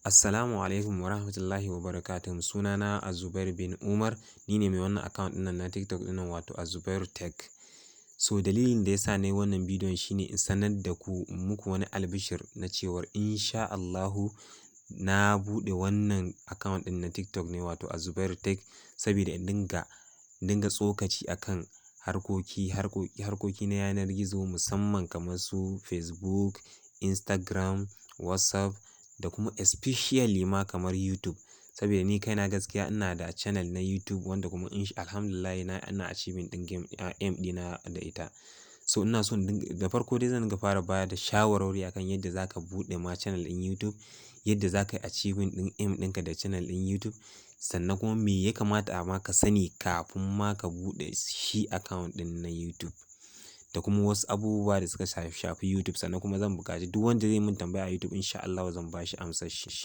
Assalamu alaikum wa rahmatullahi wa barakatuh. Sunana Azubair bin Umar. Ni ne mai wannan account ɗinnan na TikTok ɗinnan, wato Azubair Tech. So dalilin da ya sa na yi wannan bidiyon shine in sanar da ku, in muku wani albishir na cewar insha Allahu na buɗe wannan account ɗin na TikTok ne, wato Azubair Tech, saboda in dinga tsokaci akan harkoki na yanar gizo, musamman kamar su Facebook, Instagram, WhatsApp da kuma especially ma kamar YouTube. Saboda ni kaina gaskiya ina da channel na YouTube, wanda kuma alhamdulillah ina achieving ɗin aim ɗina da ita. So ina so in dinga, da farko dai zan dinga fara bayar da shawarwari akan yadda za ka buɗe ma channel ɗin YouTube, yadda za ka yi achieving ɗin aim ɗinka da channel ɗin YouTube, sannan kuma me ya kamata ma ka sani kafin ma ka buɗe shi account ɗin na YouTube, da kuma wasu abubuwa da suka shafi YouTube. Sannan kuma zan buƙaci duk wanda zai mun tambaya a YouTube, insha Allahu zan ba shi amsar shi.